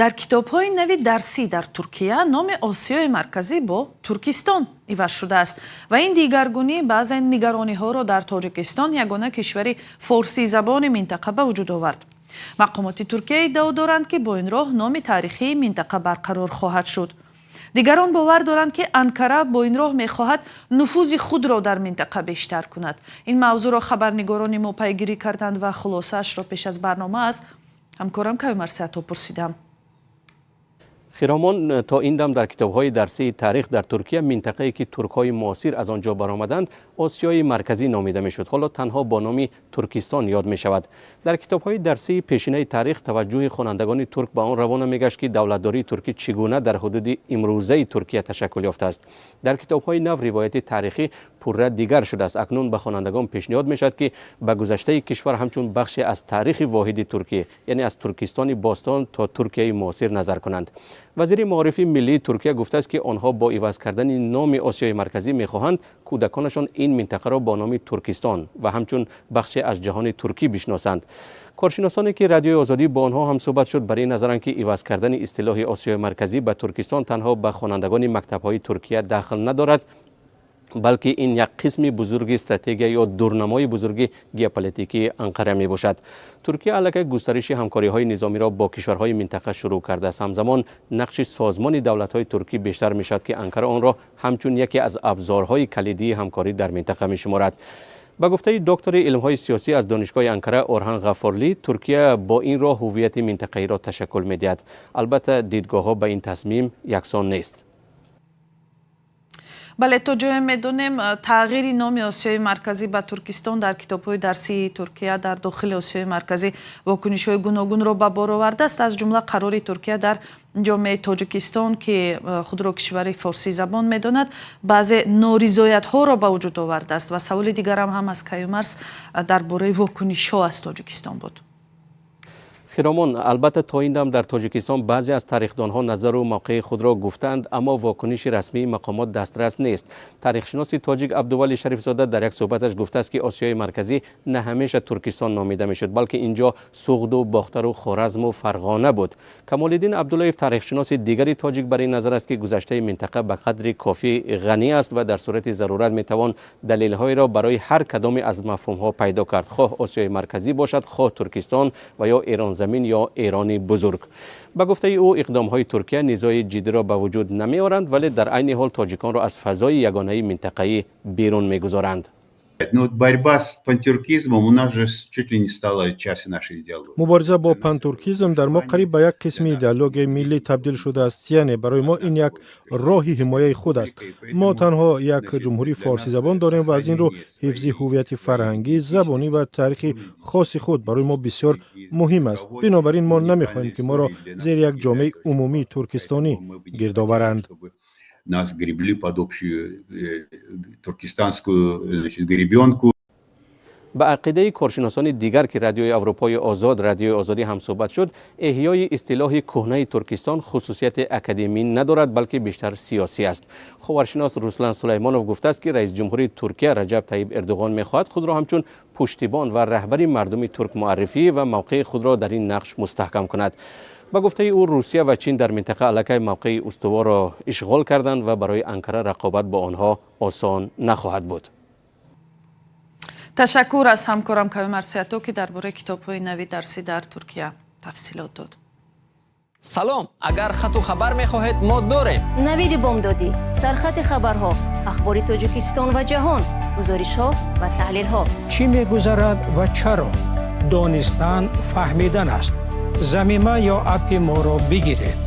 Дар китобҳои нави дарсӣ дар Туркия номи Осиёи Марказӣ бо Туркистон иваз шудааст ва ин дигаргунӣ баъзе нигарониҳоро дар Тоҷикистон, ягона кишвари форсизабони минтақа, ба вуҷуд овард. Мақомоти Туркия иддао доранд, ки бо ин роҳ номи таърихии минтақа барқарор хоҳад шуд. Дигарон бовар доранд, ки Анкара бо ин роҳ мехоҳад нуфузи худро дар минтақа бештар кунад. Ин мавзӯъро хабарнигорони мо пайгирӣ карданд ва хулосаашро пеш аз барнома аз ҳамкорам Каюмарс Ато пурсидам. Хиромон, то ин дам дар китобҳои дарсии таърих дар Туркия минтақае, ки туркҳои муосир аз он ҷо баромаданд, Осиёи Марказӣ номида мешуд. Ҳоло танҳо бо номи Туркистон ёд мешавад. Дар китобҳои дарсии пешинаи таърих таваҷҷӯҳи хонандагони турк ба он равона мегашт, ки давлатдории туркӣ чӣ гуна дар ҳудуди имрӯзаи Туркия ташаккул ёфтааст. Дар китобҳои нав ривояти таърихӣ пурра дигар шудааст. Акнун ба хонандагон пешниҳод мешавад, ки ба гузаштаи кишвар ҳамчун бахше аз таърихи воҳиди туркӣ, яъне аз Туркистони бостон то Туркияи муосир, назар кунанд. Вазири маорифи миллии Туркия гуфтааст, ки онҳо бо иваз кардани номи Осиёи Марказӣ мехоҳанд кӯдаконашон ин минтақаро бо номи Туркистон ва ҳамчун бахше аз ҷаҳони туркӣ бишносанд. Коршиносоне, ки Радиои Озодӣ бо онҳо ҳамсӯҳбат шуд, бар ин назаранд, ки иваз кардани истилоҳи Осиёи Марказӣ ба Туркистон танҳо ба хонандагони мактабҳои Туркия дахл надорад, балки ин як қисми бузурги стратегия ё дурнамои бузурги геополитикии Анқара мебошад. Туркия аллакай густариши ҳамкориҳои низомиро бо кишварҳои минтақа шурӯъ кардааст. Ҳамзамон нақши Созмони давлатҳои туркӣ бештар мешавад, ки Анкара онро ҳамчун яке аз абзорҳои калидии ҳамкорӣ дар минтақа мешуморад. Ба гуфтаи доктори илмҳои сиёсӣ аз Донишгоҳи Анкара Орҳан Ғаффорли, Туркия бо ин роҳ ҳуввияти минтақаиро ташаккул медиҳад. Албатта, дидгоҳҳо ба ин тасмим яксон нест. Бале, то ҷое медонем, тағйири номи Осиёи Марказӣ ба Туркистон дар китобҳои дарсии Туркия дар дохили Осиёи Марказӣ вокунишҳои гуногунро ба бор овардааст. Аз ҷумла қарори Туркия дар ҷомеаи Тоҷикистон, ки худро кишвари форсизабон медонад, баъзе норизоятҳоро ба вуҷуд овардааст. Ва саволи дигарам ҳам аз Каюмарс дар бораи вокунишҳо аз Тоҷикистон буд. Хиромон, албатта, то ин дам дар Тоҷикистон баъзе аз тарихдонҳо назару мавқеи худро гуфтанд, аммо вокуниши расмии мақомот дастрас нест. Таърихшиноси тоҷик Абдувалӣ Шарифзода дар як суҳбаташ гуфтааст, ки Осиёи Марказӣ на ҳамеша Туркистон номида мешуд, балки ин ҷо Суғду Бохтару Хоразму Фарғона буд. Камолиддин Абдуллоев, таърихшиноси дигари тоҷик, бар ин назар аст, ки гузаштаи минтақа ба қадри кофӣ ғанӣ аст ва дар сурати зарурат метавон далелҳоеро барои ҳар кадоме аз мафҳумҳо пайдо кард, хоҳ Осиёи Марказӣ бошад, хоҳ Туркистон ва ё Эронзамин ё Эрони Бузург. Ба гуфтаи ӯ, иқдомҳои Туркия низои ҷиддиро ба вуҷуд намеоранд, вале дар айни ҳол тоҷиконро аз фазои ягонаи минтақаӣ берун мегузоранд. Ну, вот борьба с пантюркизмом у нас же чуть ли не стала частью нашей идеологии. Мубориза бо пантуркизм дар мо қариб ба як қисми идеологияи миллӣ табдил шудааст. Яъне барои мо ин як роҳи ҳимояи худ аст. Мо танҳо як ҷумҳурии форсизабон дорем ва аз ин рӯ ҳифзи ҳуввияти фарҳангӣ, забонӣ ва таърихи хоси худ барои мо бисёр муҳим аст. Бинобар ин мо намехоҳем, ки моро зери як ҷомеаи умумии туркистонӣ гирд оваранд. Нас гребли под общую туркестанскую, значит, гребенку. Ба ақидаи коршиносони дигар, ки Радиои Аврупои Озод, Радиои Озодӣ ҳамсӯҳбат шуд, эҳёи истилоҳи кӯҳнаи Туркистон хусусияти академӣ надорад, балки бештар сиёсӣ аст. Ховаршинос Руслан Сулаймонов гуфтааст, ки раиси ҷумҳури Туркия Раҷаб Таиб Эрдуғон мехоҳад худро ҳамчун пуштибон ва раҳбари мардуми турк муаррифӣ ва мавқеи худро дар ин нақш мустаҳкам кунад. Ба гуфтаи ӯ, Русия ва Чин дар минтақа аллакай мавқеи устуворро ишғол карданд ва барои Анкара рақобат бо онҳо осон нахоҳад буд. Ташаккур аз ҳамкорам Каюмарс Ато, ки дар бораи китобҳои нави дарсӣ дар Туркия тафсилот дод. Салом, агар хату хабар мехоҳед, мо дорем. Навиди бомдодӣ, сархати хабарҳо, ахбори Тоҷикистон ва ҷаҳон, гузоришҳо ва таҳлилҳо. Чӣ мегузарад ва чаро? Донистан фаҳмидан аст. Замима ё аппи моро бигиред.